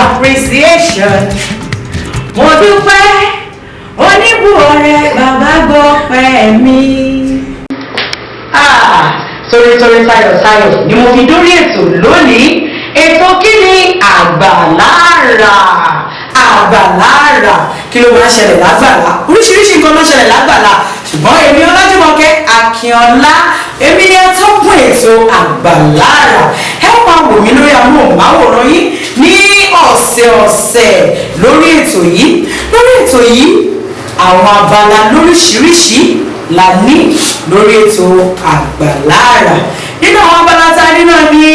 Appreciation. Mo dúpẹ́ oníbùọ̀rẹ́, bàbá gbọ́pẹ́ mi. Ah, torítorí tayọ̀tayọ̀ ni mo fi dórí ètò lónìí. Ètò kí ni? Àgbàlára. Àgbàlára, kí ló máa ń ṣẹlẹ̀ lágbàlá? Oríṣiríṣi nǹkan ló ń ṣẹlẹ̀ lágbàlá, ṣùgbọ́n èmi Ọlájúmọ̀kẹ́ Akínọlá, èmi ni atọ́kùn ètò Àgbàlára. Ẹ máa wò mí lórí amóhùnmáwòrán yín ní ọ̀sẹ̀ọ̀sẹ̀ lórí ètò yìí. Lórí ètò yìí, àwọn abala lóríṣiríṣi la ní lórí ètò Àgbàlára. Nínú àwọn abala tá a ní náà ní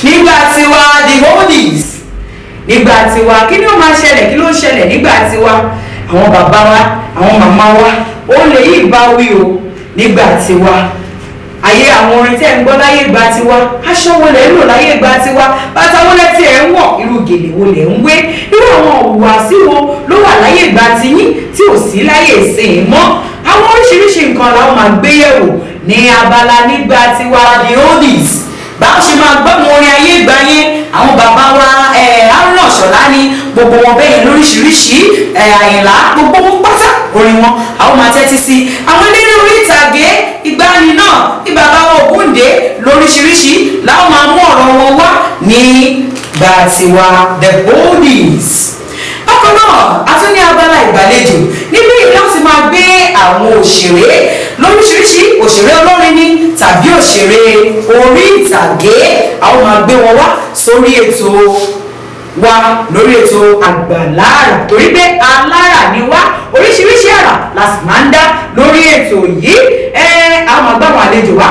nígbà tiwa, the oldies. Nígbà tiwa, kí ni ó máa ṣẹlẹ̀? Kí ló ń ṣẹlẹ̀ nígbà tiwa? Àwọn bàbá wa, àwọn màmá wa, ó lè yí bá wí o. Nígbà tiwa, ayé àwọn orin tẹ́ ń gbọ́ láyé ìgbà tiwa, aṣọ wo lẹ̀ ń lò láyé ìgbà tiwa, bàtà wo lẹ̀ tí ẹ̀ ń wọ̀, irú gèlè wo lẹ̀ ń wé, irú àwọn ìhùwàsí wo ló wà láyé ìgbà tiyín tí ò sí láyé ìsìn mọ́? Àwọn oríṣiríṣi nǹkan làwọn máa gbé yẹ̀wò ní abala nígbà tiwa, the oldies. Báwo ṣe máa gbọ́ àwọn orin ayé ìgbà yẹn, àwọn bàbá wa, Haruna Ìṣọ̀lá ni, gbogbo wọn bẹ́yẹn lóríṣiríṣi, Àyìnlá, gbogbo wọn pátá, orin wọn àwọn máa tẹ́tí sí. Àwọn eléré orí ìtàgé ìgbani náà ní bàbá wọn Ògúndé lóríṣiríṣi làwọn máa mú ọ̀rọ̀ wọn wá nígbà tiwa, the oldies. Bákan náà, a tún ní abala ìgbàlejò. Níbí láti máa gbé àwọn òṣèré lóríṣiríṣi, òṣèré olórin ní tàbí òṣèré orí ìtàgé, àwọn máa gbé wọn wá sórí ètò wa lórí ètò Àgbàlára, torí pé alára ni wá, oríṣiríṣi àrà la sì máa ń dá lórí ètò yìí. Ẹ àwọn àgbà, àwọn àlejò wa,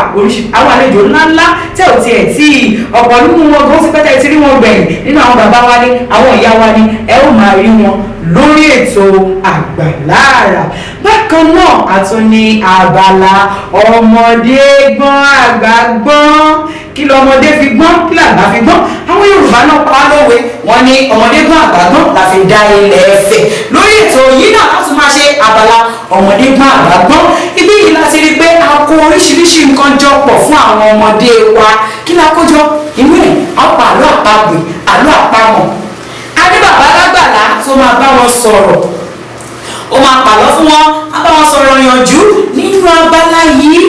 àwọn àlejò ńláńlá tẹ ò tiẹ̀ tí ọ̀pọ̀ nínú wọn gan sí pẹ́tẹ́ tí rí wọn gbẹ̀yìn nínú àwọn bàbá wa ní, àwọn ìyá wa ní, ẹ ó máa rí wọn lórí ètò Àgbàlára. Bákan náà, a tún ní abala ọmọdé gbọ́n, àgbà gbọ́n. Kí lọmọdé fi gbọ́n? Kí làgbà fi gbọ́n? Àwọn Yorùbá náà pa lówe, wọ́n ní ọmọdé gbọ́n, àgbà gbọ́n la fi dá ilẹ̀ Ifẹ̀. Lórí ètò yìí náà láti máa ṣe abala ọmọdé gbọ́n, àgbà gbọ́n. Ibi yìí láti rí i pé a kó oríṣiríṣi nǹkan jọ pọ̀ fún àwọn ọmọdé wa. Kí la kó jọ inú ẹ̀? A pa àlọ́ àpagbè, àlọ́ àpamọ̀. A ní bàbá lágbàlá tó máa bá wọn sọ̀rọ̀, ó máa pàlọ́ fún wọn, á bá wọn sọ̀rọ̀ yànjú nínú abala yìí.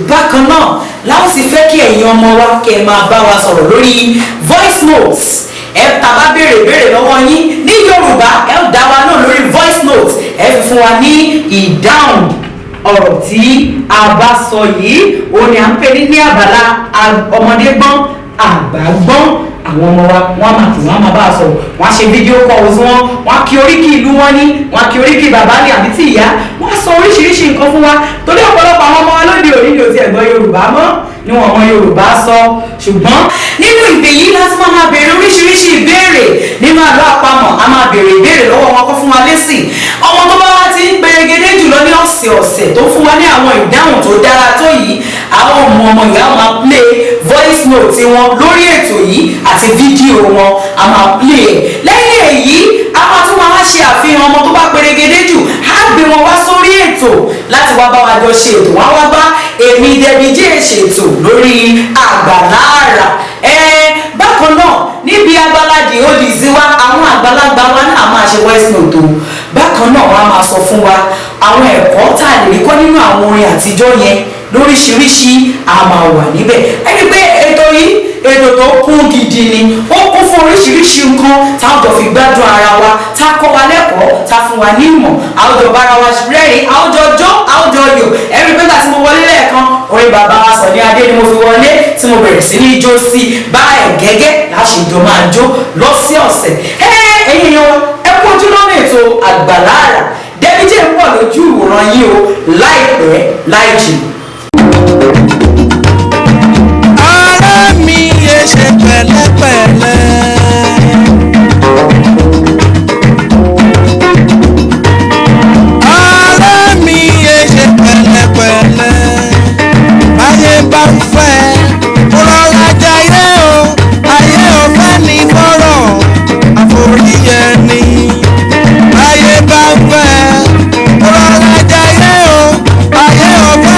Bákan náà láwọn sì fẹ́ kí ẹ̀yin ọmọ wa kẹ́ ẹ máa bá wa sọ̀rọ̀ lórí voice notes. Ẹ tá bá béèrè béèrè lọ́wọ́ yín ní Yorùbá, ẹ ó dá wa náà lórí voice notes, ẹ fi fún wa ní ìdáhùn ọ̀rọ̀ tí a bá sọ yìí. Òun ni à ń pè ní abala ọmọdé gbọ́n, àgbà gbọ́n. Àwọn ọmọ wa, wọ́n á máa tì, wọ́n á máa bá a sọ̀rọ̀, wọ́n á ṣe video calls wọn, wọ́n á kí oríkì ìlú wọn ní, wọ́n á kí oríkì bàbá ní àbí tí ìyá, wọ́n á sọ oríṣiríṣi nǹkan fún wa, torí ọ̀pọ̀lọpọ̀ àwọn ọmọ wa lóde òní ni ò tiẹ̀ gbọ́ Yorùbá mọ́, ni wọn mọ Yorùbá sọ. Ṣùgbọ́n nínú ìpè yìí láti máa béèrè oríṣiríṣi ìbéèrè nínú àlọ́ àpamọ̀, a máa béèrè ìbéèrè lọ́wọ́ wọn kó fún wa lésì. Ọmọ tó bá wá ti ń perégedé jùlọ ní ọ̀sẹ̀ ọ̀sẹ̀, tó fún wa ní àwọn ìdáhùn tó dára tó yìí, àwọn ọmọ ọmọ ìyá máa play voice note wọn lórí ètò yìí àti fídíò wọn, a máa play ẹ̀. Lẹ́yìn èyí, a máa tún máa ṣe àfihàn ọmọ tó bá perégedé jù, á gbé wọn wá sórí ètò láti wá bá wa jọ ṣe ètò. Wá wá bá èmi Debbie J ṣètò lórí Àgbàlára. Ẹ bákan náà, níbi abala the oldies wa, àwọn àgbàlagbà wa náà máa ṣe voice note o. Bákan náà, wọ́n á máa sọ fún wa àwọn ẹ̀kọ́ tá a lè rí kọ́ nínú àwọn orin àtijọ́ yẹn lóríṣiríṣi, a máa wà níbẹ̀. Ẹni pé ètò yìí, ètò tó kún gidi ni. Ó kún fún oríṣiríṣi nǹkan táwọn jọ fi gbádùn ara wa, tá a kọ́ wa lẹ́kọ̀ọ́, tá a fún wa ní ìmọ̀, àwùjọ bára wa rẹ́rìn, àwùjọ jó, àwùjọ yọ̀. Ẹ̀rí pé tí mo wọlé lẹ́ẹ̀kan, orin bàbá wa Sunny Adé ni mo fi wọlé, tí mo bẹ̀rẹ̀ sí ní jó sí báyìí gẹ́gẹ́ láṣẹ ìjọ máa jó lọ́sẹ̀ọ̀sẹ̀. Ẹ ẹ̀yin èèyàn wa, ẹ kú ojú lọ́nà ètò Àgbàlára. Debbie J ń bọ̀ lójú ìwòran yín o láìpẹ́ láì jìnnà.